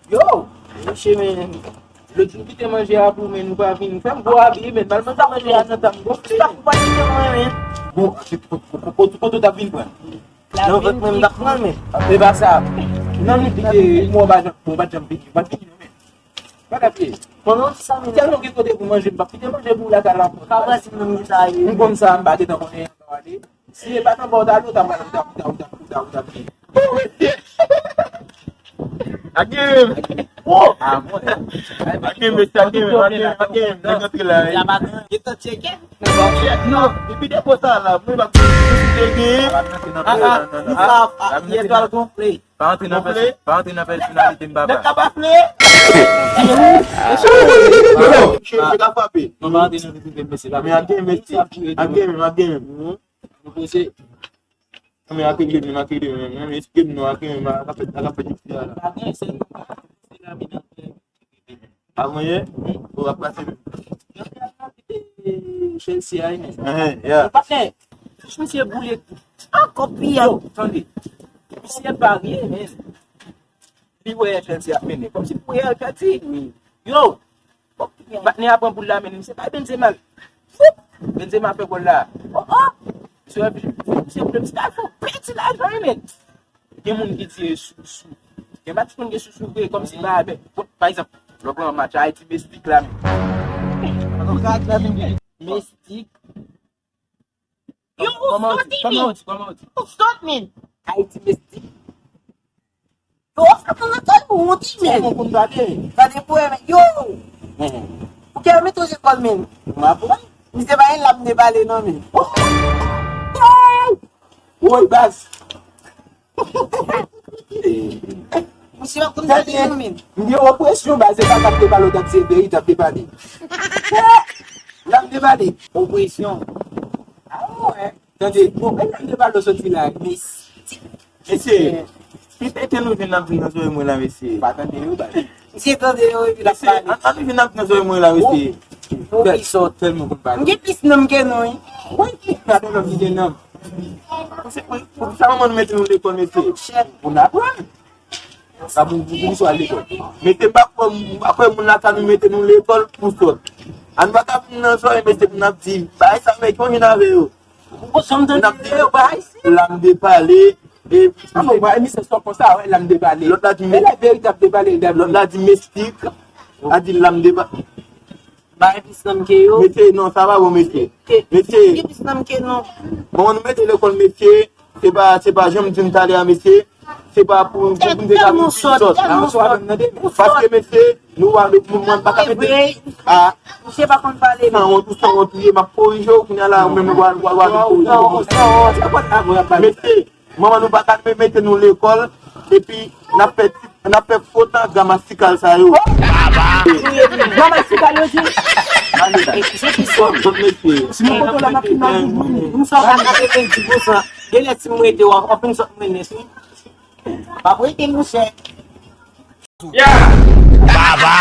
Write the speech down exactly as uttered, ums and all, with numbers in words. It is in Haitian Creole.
Yo, mesye, men, lòt jou m kite manje a pou mwen, nou pa vin. Fè m gwo abi, men, m al manje manje a nan tan m gonfle. Sa pou pa kite mwen, men. Bon, kote, kote, kote w t ap vin pran? Nan vant mwen, m t ap pran, men. Se pa sa. Nan nou pike, mwen, w pa janm, mwen, w pa janm pike, w pa pike, non, men. Pa ka pike. Konnen w di sa, men. Tèlman gen kote pou manje, m p ap kite manje pou w lakay la ankò. Pa pran si m menm ki sa ye. M konn sa, m pa gentan konnen anba w ale. Si e pa t anba w t ale, w t ap, w t ap, w t ap, w t ap, w t ap, w t ap. Bon, mesye. Agen. Oh! Agen, mesye, agen, agen, agen. Nèg antre la, wi. Gentan tcheke? Non, epi depo sa la, mwen pa konn si te gen. Ah, ah, li sa, ah, yè sa l gonfle. Pa antre nan pèsonalite m, papa. Nèg la bafle. Mesye, mesye ka frape. Non, pa antre nan pèsonalite m, mesye. Men ak gen, mesye. Ak gen, ak gen. Nou prese. Non, men ak gen, men ak gen, men, men, esplike m non, ak gen, men, ak fè, ak fè isi a la. Pa gen, se la, men, ak gen. Avan yè, ou ap pase. Chelsea a, men. Ehn, yeah. Patnè, fich misye boule ankò pi a. Yo, tande. Misye parye, men. Li wè Chelsea ap mennen. Kòmsi pou wè Chelsea. Yo! Patnè a pran boul la, men misye bay Benzema. Foup! Benzema fè gòl la. Oh, oh! Misye wè, misye vle misye al fè yon peti lajan, men. Gen moun ki di e sousou. Gen pa ti moun gen sousou vre, kòmsi pa avè. Bon, pa egzanp, lè w pran match Ayiti Mestik la, men. Mestik. Yo, ou sot, men. Kòman w di? Kòman w di? Ou sot, men. Ayiti Mestik. Yo, sa konn lakay ou, ou di, men. Kòman w konn pale? Gade pou wè, men. Yo! Pou kè mete w lekòl, men. M aprann. Misye pa gen lam de pale, non, men. Woy, baz. Misye pa konn pale, non, men. M gen opresyon, baz, se pa k ap de pale, w t ap se peyi, t ap de pale. Lam de pale. Opresyon. Ah, wè. Tande, bon, men lam de pale w soti la, mesye. Mesye, pi pete nou vin ap vin nan zòrèy mwen la, mesye. Pa tande yo, ba. Misye tande yo, epi l ap pale. Mesye, an, an nou vin ap nan zòrèy mwen la, mesye. Bon, bon, ki sòt. Tèlman konn pale. M gen plis nanm ke nou, wi. Wi, gade lòm ki gen nanm. Pou se, pou, pou sa manman nou mete nou lekòl, mesye. Pou n aprann. Sa pou, pou, pou misye al lekòl. Mesye, m pa kwè, m pa kwè moun lakay nou mete nou lekòl pou sòt. An nou pa ka vin nan zòrèy, mesye, pou n ap di, bagay sa, men, ki yon vin avè yo. Ou konn janm tande yo bay si? Lam de pale. E, ah, bon, ba, emisyon sa konsa, wè, lam de pale. Lòt la di, e lè veritab de pale, lòt la di mestik. A di lam de pale. Bay plis nanm ke yo. Mesye, non, sa pa bon, mesye. Mesye. Ki plis nanm ke nou? Bon, nou mete lekòl, mesye. Se pa, se pa, jan m di n talè a, mesye. Se pa pou, pou, pou n te ka viv sòt. Paske, mesye, nou pa, nou, nou, mwen pa ka mete. Ah. Misye pa konn pale. Sanwont, ou sanwont, ou ye, m ap korije w, kounye a la, ou menm, w a, w a, w a vin korije m. Mesye, manman nou pa ka mete nou lekòl, epi n ap fè, n ap fè fot an gramatikal sa yo. Gramatikal yo di. Sòt, sòt, mesye. Si nou konn la, n ap fin mal viv, wi. Nou sòt a katrevenndis pousan. Gen lè si m rete, w ap fin sòt mwen, mesye. Pa prete, monchè. Baba.